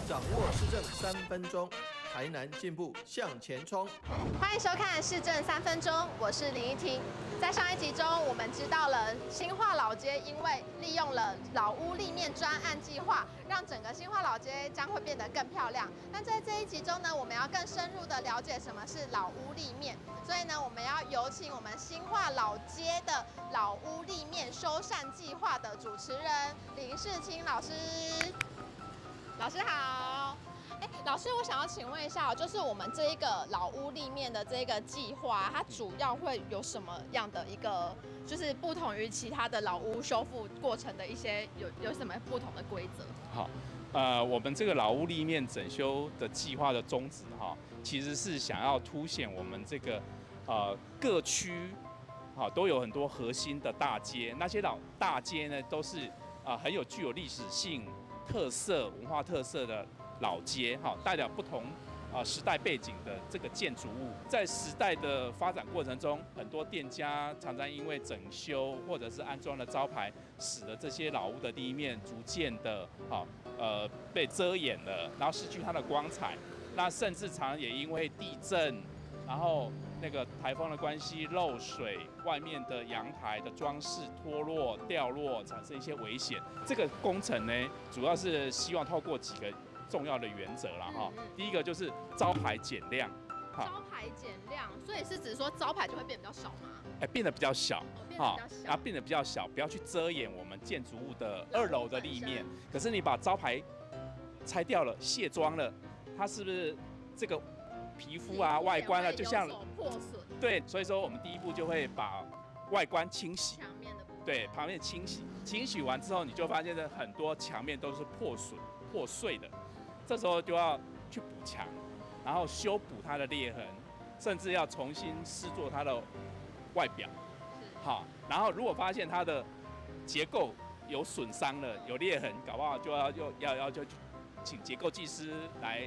掌握市政三分钟，台南进步向前冲。欢迎收看《市政三分钟》，我是林依婷。在上一集中，我们知道了新化老街因为利用了老屋立面专案计划，让整个新化老街将会变得更漂亮。那在这一集中呢，我们要更深入的了解什么是老屋立面，所以呢，我们要有请我们新化老街的老屋立面修繕计划的主持人林世清老师。老师好。哎，老师，我想要请问一下，就是我们这一个老屋立面的这个计划，它主要会有什么样的一个，就是不同于其他的老屋修复过程的一些有什么不同的规则？好，我们这个老屋立面整修的计划的宗旨哈，其实是想要凸显我们这个各区，好都有很多核心的大街，那些老大街呢都是啊很有具有历史性、特色、文化特色的老街，哈，代表不同啊时代背景的这个建筑物，在时代的发展过程中，很多店家常常因为整修或者是安装了招牌，使得这些老屋的立面逐渐的，哈，被遮掩了，然后失去它的光彩。那甚至常也因为地震，然后那个台风的关系漏水，外面的阳台的装饰脱落掉落，产生一些危险。这个工程呢，主要是希望透过几个重要的原则了哈。第一个就是招牌减量，招牌减量，所以是指说招牌就会变比较少吗？哎，变得比较小，哈，然后变得比较小，不要去遮掩我们建筑物的二楼的立面。可是你把招牌拆掉了、卸妆了，它是不是这个皮肤啊、外观啊，就像破损？对，所以说我们第一步就会把外观清洗，墙面的部分，对，旁边清洗，清洗完之后，你就发现呢，很多墙面都是破损、破碎的。这时候就要去补墙，然后修补它的裂痕，甚至要重新施作它的外表。好，然后如果发现它的结构有损伤了、有裂痕，搞不好就要又要要就请结构技师来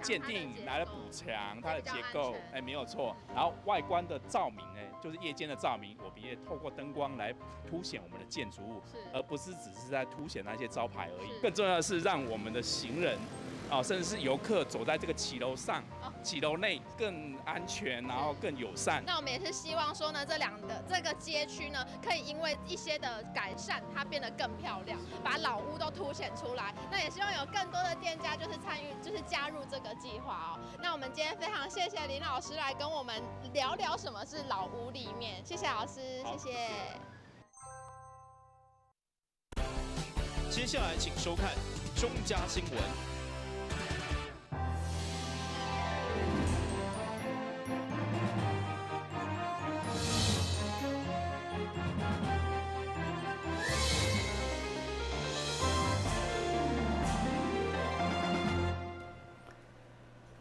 鉴定，来补强它的结构。哎，没有错。然后外观的照明呢，就是夜间的照明，我们也透过灯光来凸显我们的建筑物，而不是只是在凸显那些招牌而已。更重要的是，让我们的行人啊，甚至是游客走在这个骑楼上、骑楼内更安全，然后更友善。那我们也是希望说呢，这两个这个街区呢，可以因为一些的改善，它变得更漂亮，把老屋都凸显出来。那也希望有更多的店家就是参与，就是加入这个计划哦。那我们今天非常谢谢林老师来跟我们聊聊什么是老屋立面，谢谢老师，谢谢。接下来请收看中嘉新闻。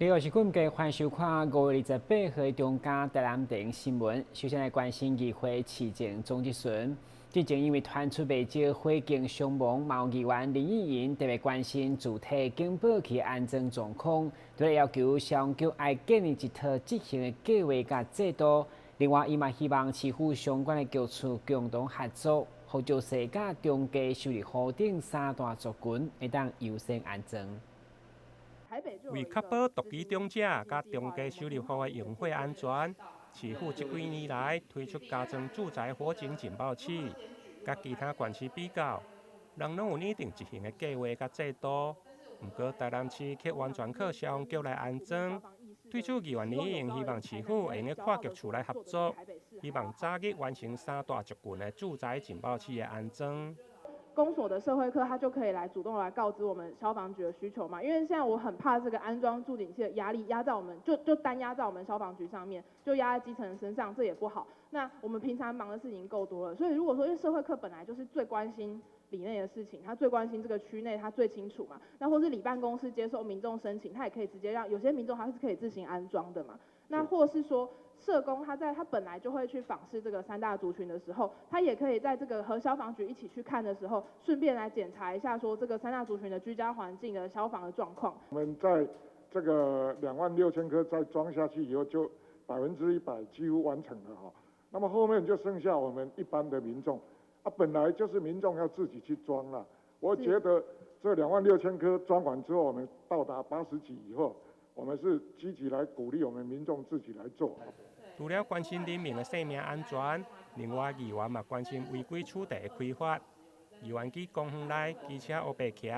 你好，是今日欢迎收看5月28号的中嘉台南电新闻。首先来关心议会市政总质询。之前因为传出袂少火警伤亡，嘛有议员林益莹特别关心主体警报器安装状况，对要求消防局爱建立一套执行的计划佮制度。另外，伊嘛希望市府相关的局处共同合作，予石狮佮中嘉秀丽湖顶三大族群会当优先安装。为确保独居长者佮中嘉秀丽湖的用火安全，市府这几年来推出加装住宅火警警报器，佮其他县市比较，人拢有拟定执行的计划佮制度。毋过台南市却完全靠消防局来安装。对此，议员林益莹希望市府会用得跨局处来合作，希望早日完成三大族群的住宅警报器的安装。公所的社会科，他就可以来主动来告知我们消防局的需求嘛。因为现在我很怕这个安装住警器的压力压在我们，就单压在我们消防局上面，就压在基层身上，这也不好。那我们平常忙的事情够多了，所以如果说因为社会科本来就是最关心里内的事情，他最关心这个区内，他最清楚嘛。那或是里办公室接受民众申请，他也可以直接让有些民众他是可以自行安装的嘛。那或是说社工他在他本来就会去访视这个三大族群的时候，他也可以在这个和消防局一起去看的时候，顺便来检查一下说这个三大族群的居家环境的消防的状况。我们在这个26000颗再装下去以后，就100%几乎完成了哈。那么后面就剩下我们一般的民众。啊，本來就是民眾要自己去裝啦。我覺得這26,000顆裝完之後，我們到達80幾以後，我們是積極來鼓勵我們民眾自己來做。除了關心人民的生命安全，另外議員嘛關心違規取地的開發。議員去公園內機車烏白騎，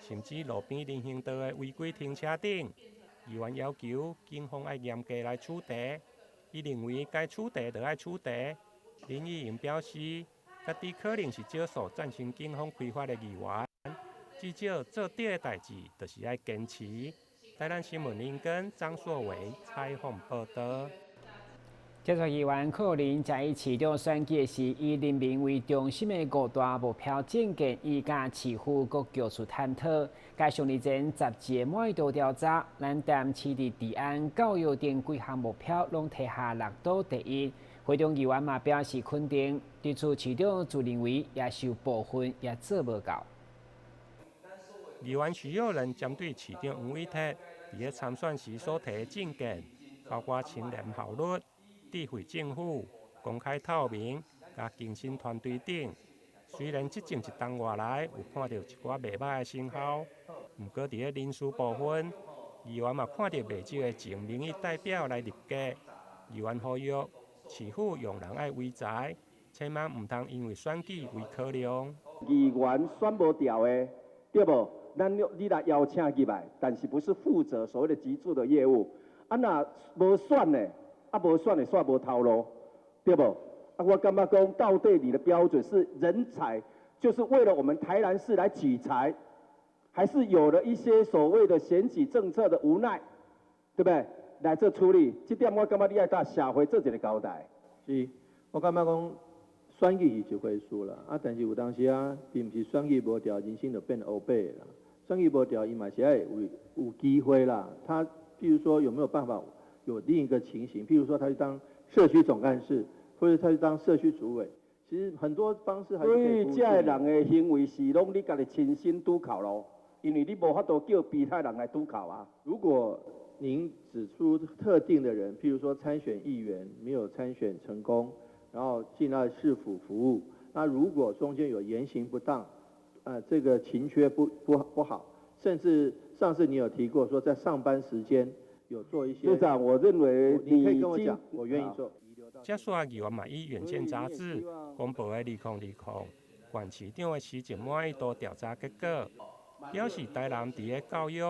甚至路邊人行道的違規停車等，議員要求警方愛嚴格來處罰。伊認為該處罰就愛處罰。林義榮表示，家己可能是少數贊成警方開罰的議員，至少做對的代誌就是愛堅持。台南新聞林根張碩偉採訪報道。接續議員柯林在市長選舉時，以人民為中心的五大目標政見，伊佮市府閣叫出探討。加上日前雜誌的滿意度調查，咱台南市佇治安、教育等幾項目標攏提下六都第一。會中議員嘛表示肯定，對此市長自認為也是部分也做無夠。議員徐又仁針對市長黃偉哲佇咧參選時所提的政見，包括清廉效率、智慧政府、公開透明、佮更新團隊等。雖然執政一冬外來有看著一寡袂䆀的成效，毋過佇咧人事部分，議員嘛看著袂少的前民意代表來入閣。議員呼籲市府用人愛唯才，千萬毋通因為選舉為考量。議員選無掉的，對無？咱你來邀請入來，但是不是負責所謂的局處的業務？啊，若無選的，啊無選的，煞無頭路，對無？啊，我感覺講，到底你的標準是人才，就是為了我們台南市來舉才，還是有了一些所謂的選舉政策的無奈，對不對？來做處理，這點我感覺你愛佮社會做一個交代。是，我感覺講選舉是一回事啦，啊，但是有當時啊，並毋是選舉無掉，人生就變烏白啦。選舉無掉，伊嘛是愛有機會啦。他譬如說有沒有辦法有另一個情形？譬如說他去當社區總幹事，或者他去當社區主委，其實很多方式還是可以。所以這个人的行為是攏你家己親身拄扣咯，因為你無法度叫其他人來拄扣啊。如果您指出特定的人，譬如說參選議員沒有參選成功，然後進到市府服務，那如果中間有言行不當，這個勤缺不好，甚至上次你有提過說在上班時間有做一些。市長，我認為你可以跟我講，我願意做。這煞議員嘛以《遠見》雜誌公布的2020縣市長的施政滿意度調查結果，表示台南佇咧教育、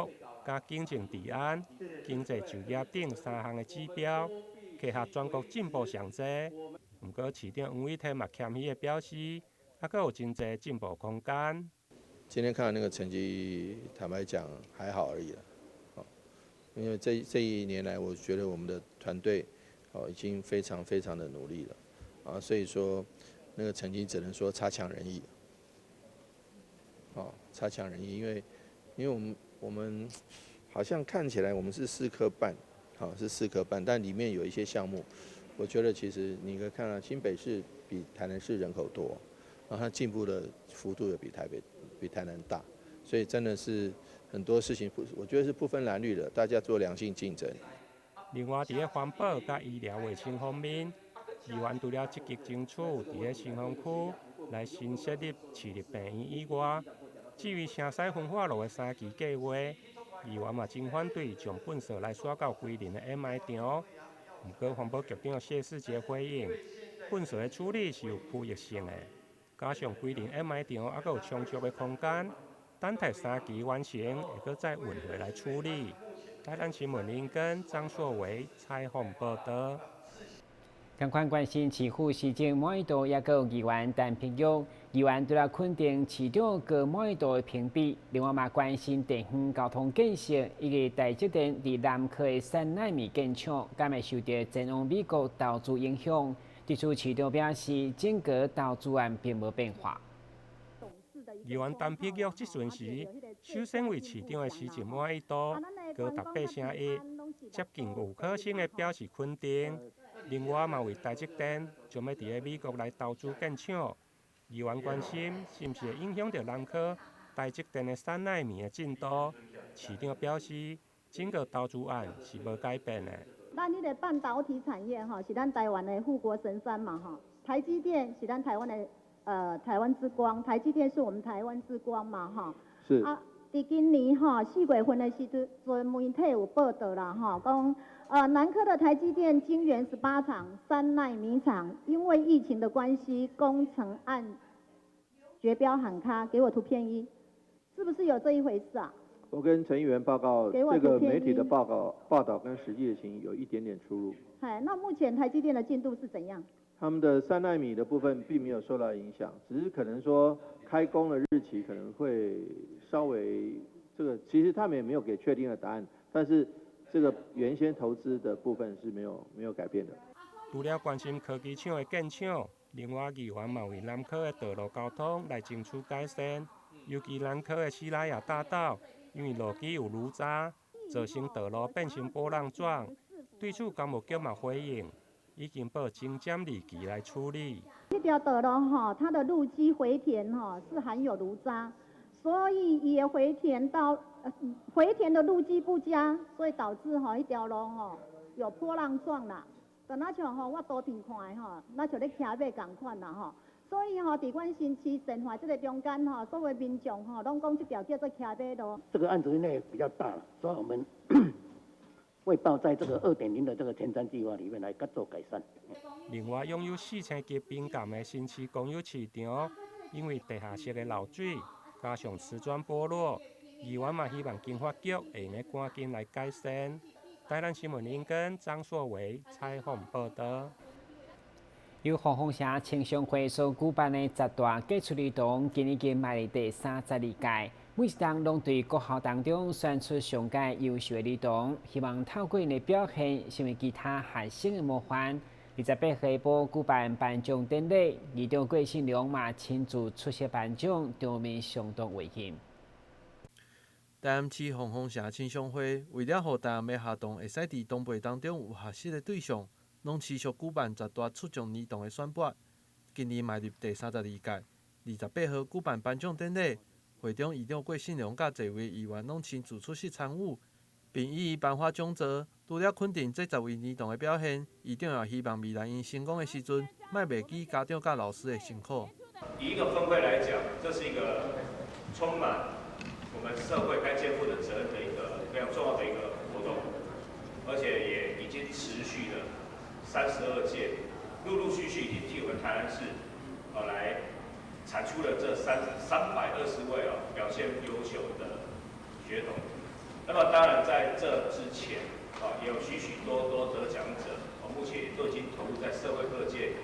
佮警政治安、經濟就業等三項的指標，契合全國進步上濟。毋過市長黃偉哲嘛謙虛的表示，猶閣有真濟進步空間。今天看到那個成績，坦白講還好而已啦。因為這一年來，我覺得我們的團隊哦已經非常非常的努力了，啊，所以說那個成績只能說差強人意。哦，差強人意，因為我們好像看起來我們是四顆半，好是四顆半，但裡面有一些項目，我覺得其實你可以看到新北市比台南市人口多，然後它進步的幅度也比台北、比台南大，所以真的是很多事情不，我覺得是不分藍綠的，大家做良性競爭。另外，佇咧環保佮醫療衛生方面，議員除了積極爭取佇咧新豐區來新設立市立病院以外，至於城西焚化爐的三期計劃，議員嘛真反對將糞埽來徙到歸仁的掩埋場。毋過環保局長謝世傑回應，糞埽的處理是有區域性的，加上歸仁掩埋場猶閣有充足的空間，等待三期完成，會閣再運回來處理。台南新聞林根張碩維採訪報道。仝款關心市府施政滿意度，抑閣有議員陳碧玉，議員除了肯定市長高滿意度的評比，另外嘛關心地方交通建設以及台積電佇南科的3奈米建廠，敢會受著前往美國投資影響？對此，市長表示，整個投資案並無變化。議員陳碧玉質詢時，首先為市長的施政滿意度高達8.1，接近5顆星的表示肯定。另外嘛，為台積電將欲佇咧美國來投資建廠，議員關心是毋是會影響著南科台積電的3奈米的進度。市長表示，整個投資案是無改變的。咱彼个半導體產業吼，是咱台灣的護國神山嘛吼。台積電是咱台灣的台灣之光，台積電是我們台灣之光嘛，吼。是。啊，佇今年吼4月份的時陣，媒體有報導啦，吼，講南科的台積電晶圓18廠3奈米廠，因為疫情的關係，工程案絕標喊卡，給我圖片一，是不是有這一回事啊？我跟陳議員報告，這個媒體的報告報道跟實際的情形有一點點出入。哎，那目前台積電的進度是怎樣？他們的3奈米的部分並沒有受到影響，只是可能說開工的日期可能會稍微這個，其實他們也沒有給確定的答案，但是這個原先投資的部分是沒有改變的。除了關心科技廠的建廠，另外議員嘛為南科的道路交通來爭取改善，尤其南科的西拉雅大道，因為路基有爐渣，造成道路變成波浪狀。對此，工務局嘛回應，已經報精簡二期來處理。這條道路吼，它的路基回填吼是含有爐渣，所以也回填到回填的路基不佳，所以導致吼彼條路吼有波浪狀啦。就若像吼我圖片看的吼，若像咧騎馬仝款啦吼。所以吼，佇阮新市善化這個中間吼，所有民眾吼攏講這條叫做騎馬路。這個案子因為比較大，所以我們會報在這個2.0的這個前瞻計劃裡面來做改善。另外，擁有4000級賓館的新市公有市場，因為地下室的漏水，加上瓷磚剝落，議員嘛希望經發局會用得趕緊來改善。台南新聞林根張碩維採訪報道。由黃鳳霞青商會所舉辦的十大傑出兒童，今年已經邁入第32屆，每一冬攏對各校當中選出上佳優秀的兒童，希望透過𪜶的表現，成為其他學生的模範。28號下晡舉辦頒獎典禮，議長郭信良嘛親自出席頒獎，場面相當溫馨。台南市鳳凰城青商會為了予台南的學童會使佇同輩當中有學習的對象，攏持續舉辦十大出眾兒童的選拔。今年邁入第32屆，28號舉辦頒獎典禮，會長議長郭信良佮濟位議員攏親自出席參與，並一一頒發獎座。除了肯定這10位兒童的表現，議長也希望未來𪜶成功的時陣，莫袂記家長佮老師的辛苦。以一個分會來講，這是一個充滿我們社會該肩負的責任的一個非常重要的一個活動，而且也已經持續了32屆，陸陸續續已經替我們台南市，來產出了這320位啊表現優秀的學童。那麼當然在這之前啊，也有許許多多得獎者，目前也都已經投入在社會各界，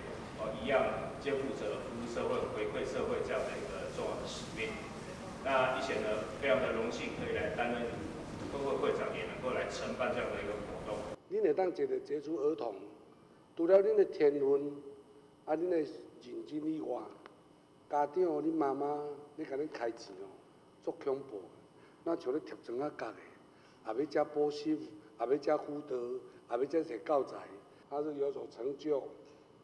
一樣肩負着服務社會、回饋社會這樣的一個重要的使命。那以前呢，非常的榮幸可以來擔任分會會長，也能夠來承辦這樣的一個活動。恁會當一個傑出兒童，除了恁的天分，啊，恁的認真以外，家長恁媽媽咧共恁開錢哦，足恐怖。若像咧貼床仔角的，也欲食補習，也欲食輔導，也欲食教材，他是有所成就，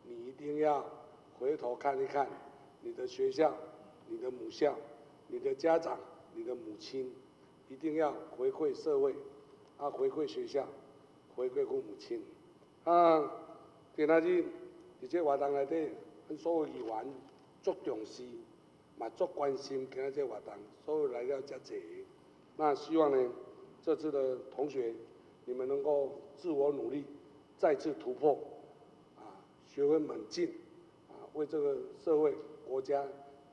你一定要回頭看一看你的學校、你的母校、你的家長、你的母親，一定要回饋社會，啊，回饋學校，回饋父母親。啊，今仔日佇這活動內底，阮所有議員足重視，嘛足關心今仔這活動，所以來了遮濟。那希望呢，這次的同學，你們能夠自我努力，再次突破，啊，學分猛進，啊，為這個社會、國家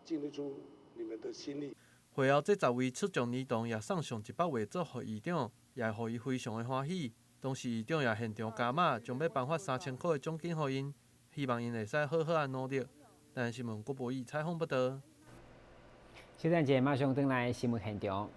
盡一出你們的心力。會後，這10位出眾兒童也送上一幅畫作予議長，也予伊非常的歡喜。同時，議長也現場加碼，將欲頒發3000塊的獎金予𪜶，希望𪜶會使好好仔努力。台南新聞郭博義採訪報導。小等一下，馬上轉來新聞現場。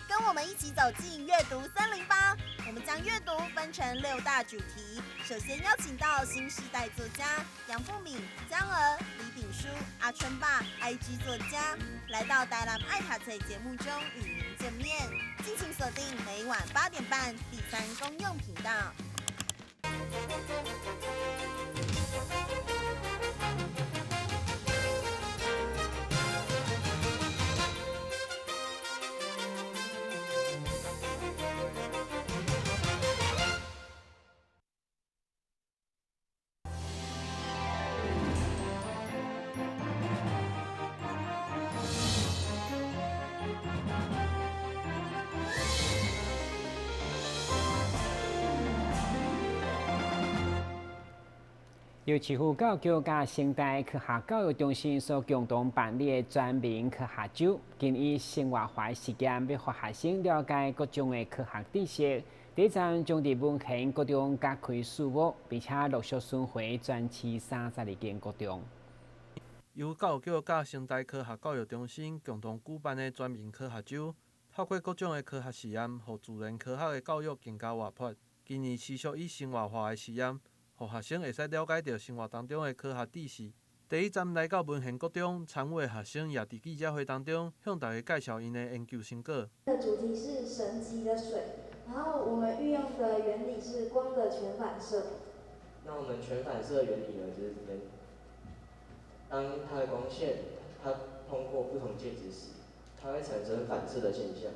跟我們一起走進閱讀森林吧！我們將閱讀分成六大主題。首先邀請到新世代作家楊富敏、江娥、李炳書、阿春爸、IG 作家，來到台南愛讀冊節目中與您見面。敬請鎖定每晚8點半第三公用頻道。由市府教育局佮成大科學教育中心所共同辦理的全民科學週，今以生活化的實驗，欲予學生了解各種的科學知識。第一站將佇文賢國中揭開序幕，並且陸續巡迴全市32間國中。由教育局佮成大科學教育中心共同舉辦的全民科學週，透過各種的科學實驗，予自然科學的教育更加活潑。今年持續以生活化的實驗，予學生會使了解著生活當中的科學知識。第一站來到文賢國中，參與的學生也佇記者會當中向大家介紹𪜶的研究成果。的主題是神奇的水，然後我們運用的原理是光的全反射。那我們全反射原理呢，就是當它的光線它通過不同介質時，它會產生反射的現象。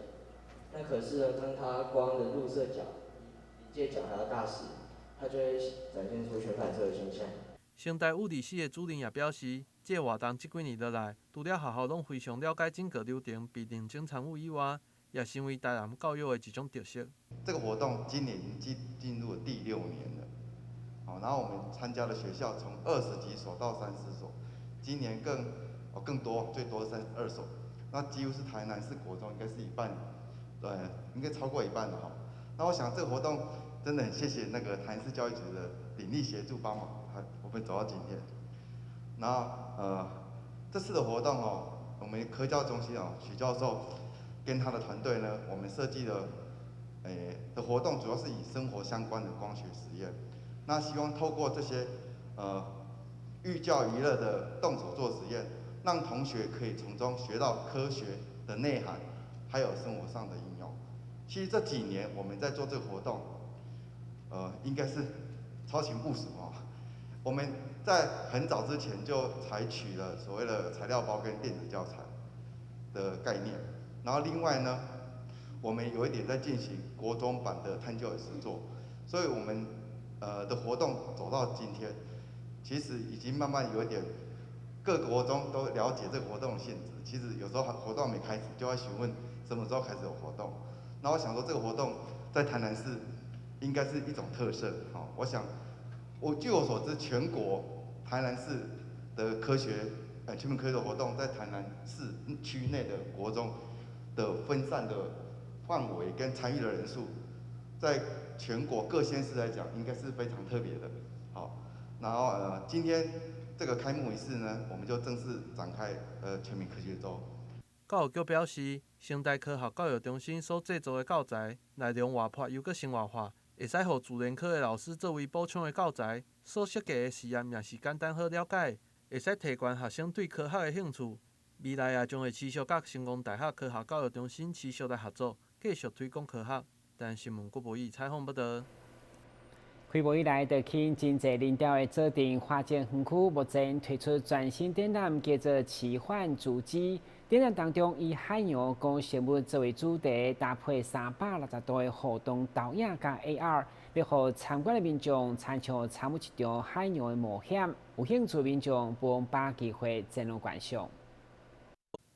那可是呢，當它光的入射角比臨界角還要大時，它就會展現出全反射的現象。成大物理系的主任也表示，這個活動這幾年落來，除了學校攏非常了解整個流程，並認真參與以外，也成為台南教育的一種特色。這個活動今年已經進入了第六年了，好，然後我們參加的學校從20幾所到30所，今年更多，最多32所，那幾乎是台南市國中應該是一半，對，應該超過一半了哈。那我想這個活動真的很謝謝那個台南市教育局的鼎力協助幫忙，我們走到今天。然後這次的活動哦，我們科教中心哦，許教授跟他的團隊呢，我們設計了的活動主要是以生活相關的光學實驗，那希望透過這些寓教於樂的動手做實驗，讓同學可以從中學到科學的內涵，還有生活上的應用。其實這幾年我們在做這個活動，應該是超前部署哦。我們在很早之前就採取了所謂的材料包跟電子教材的概念，然後另外呢，我們有一點在進行國中版的探究與實作，所以我們的活動走到今天，其實已經慢慢有一點各國中都了解這個活動的性質。其實有時候活動沒開始，就會詢問什麼時候開始有活動。那我想說，這個活動在台南市應該是一種特色。好，我想我據我所知，全國台南市的科學全民科學的活動，在台南市區內的國中的分散的範圍跟參與的人數，在全國各縣市來講，應該是非常特別的。好，然後今天這個開幕儀式呢，我們就正式展開全民科學週。教育局表示，成大科學教育中心所製作的教材內容活潑又閣生活化，會使予自然科的老師作為補充的教材。所設計的實驗也是簡單好了解，會使提懸學生對科學的興趣。未來也將會持續佮成功大學科學教育中心持續來合作，繼續推廣科學。台新聞郭博義採訪報導。開幕以來，就吸引真濟人潮的左鎮化石園區，目前推出全新展覽，叫做“奇幻足跡”。展覽當中，以海洋古生物作為主題，搭配360度的互動導演佮 AR，欲予參觀的民眾親像參與一場海洋的冒險。有興趣民眾不妨把握機會前往觀賞。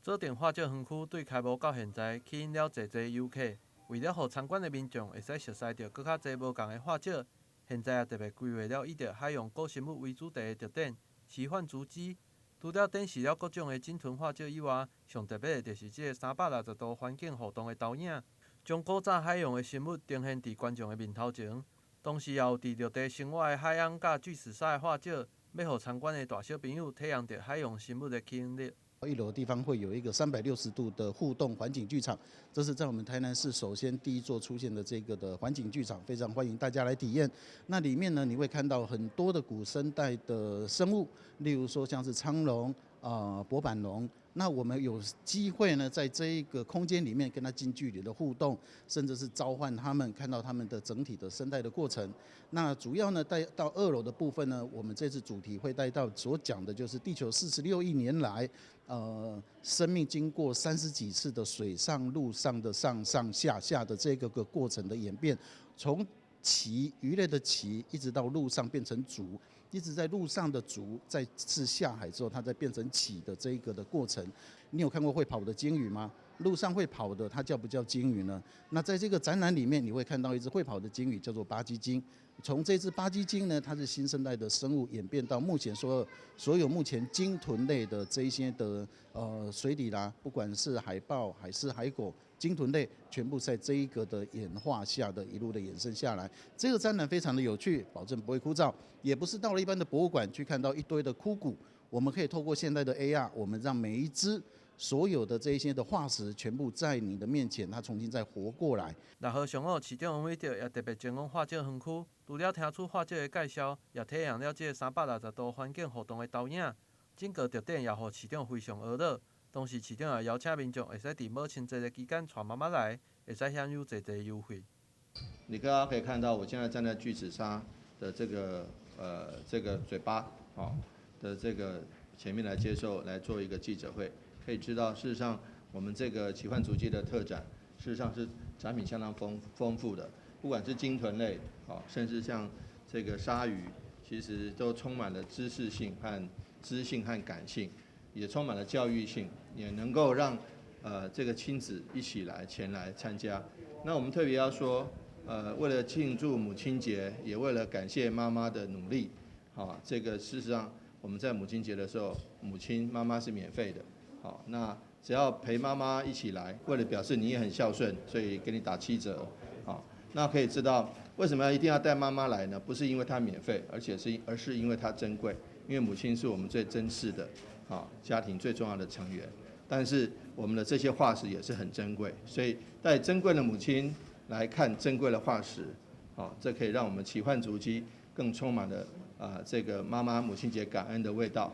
左鎮化石園區對開幕到現在，吸引了濟濟遊客。為了予參觀的民眾會使熟悉著閣較濟無仝的化石，現在也特別規劃了以著海洋古生物為主題的特展“奇幻足跡”。除了展示了各種的鯨豚化石以外，上特別的就是這个360度環境互動的投影，將古早海洋的生物呈現佇觀眾的面頭前。同時，也有佇陸地生活的海鰪佮巨齒鯊的化石，欲予參觀的大小朋友體驗著海洋生物的吸引力。一樓的地方會有一個360度的互動環景劇場，這是在我們台南市首先第一座出現的這個的環景劇場，非常歡迎大家來體驗。那裡面呢，你會看到很多的古生代的生物，例如說像是滄龍、薄板龍。那我們有機會呢，在這一個空間裡面跟它近距離的互動，甚至是召喚他們，看到他們的整體的生態的過程。那主要呢，帶到二樓的部分呢，我們這次主題會帶到所講的就是地球46億年來，生命經過30幾次的水上、陸上的上上下下的這個過程的演變，從鰭魚類的鰭，一直到陸上變成足。一直在陸上的足，再次下海之後，它再變成鰭的這一個的過程。你有看過會跑的鯨魚嗎？陸上會跑的，它叫不叫鯨魚呢？那在這個展覽裡面，你會看到一隻會跑的鯨魚，叫做巴基鯨。从这只巴基鲸呢，它是新生代的生物演变到目前所有目前鲸豚类的这一些的水底啦，不管是海豹还是海狗，鲸豚类全部在这一个的演化下的一路的衍生下来。这个展览非常的有趣，保证不会枯燥，也不是到了一般的博物馆去看到一堆的枯骨。我们可以透过现在的 AR，我们让每一只所有的这一些的化石全部在你的面前，它重新再活过来。6号上午，市长黄伟哲也特别前往化石园区，除了听取化石的介绍，也体验了这个360度环境互动的投影。整个特展也予市长非常呵咾。同时，市长也邀请民众会使伫母亲节的期间带妈妈来，会使享有济济优惠。你刚刚可以看到，我现在站在巨齿鲨的这个嘴巴哦的这个前面来接受来做一个记者会。可以知道，事实上我们这个奇幻足迹的特展，事实上是展品相当丰富的，不管是鲸豚类，哦，甚至像这个鲨鱼，其实都充满了知识性和知性和感性，也充满了教育性，也能够让这个亲子一起来前来参加。那我们特别要说，为了庆祝母亲节，也为了感谢妈妈的努力，好，这个事实上我们在母亲节的时候，母亲妈妈是免费的。好，那只要陪妈妈一起来，为了表示你也很孝顺，所以给你打7折。好，那可以知道为什么要一定要带妈妈来呢？不是因为她免费，而是因为她珍贵，因为母亲是我们最珍视的，好家庭最重要的成员。但是我们的这些化石也是很珍贵，所以带珍贵的母亲来看珍贵的化石，好，这可以让我们奇幻足迹更充满了啊这个妈妈母亲节感恩的味道。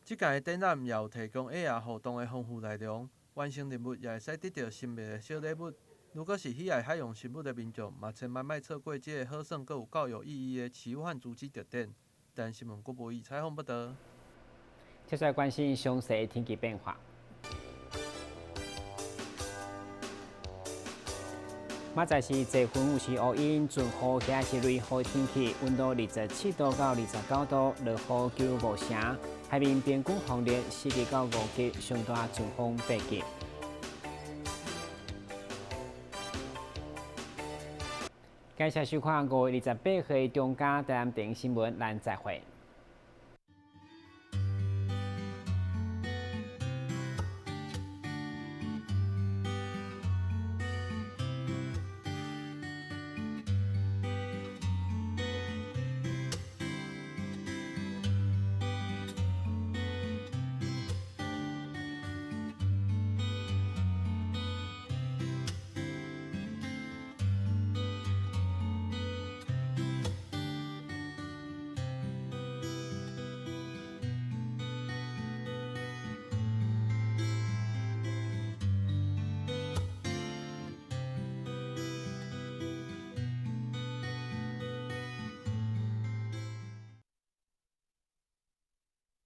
這屆的展覽也有提供 AR 互動的豐富內容，完成任務也會使得到神秘的小禮物。如果是喜愛海洋生物的民眾，嘛千萬莫錯過這個好耍閣有教育意義的奇幻足跡特展。台視新聞郭博義採訪報導。接下來關心詳細天氣變化。明仔載是濟雲有時烏雲，陣雨或者是雷雨天氣，溫度27度到29度，落雨幾率5成。海面平均風力4級到5級，上大陣風8級。感謝收看5月28號中嘉台南電視新聞，咱再會。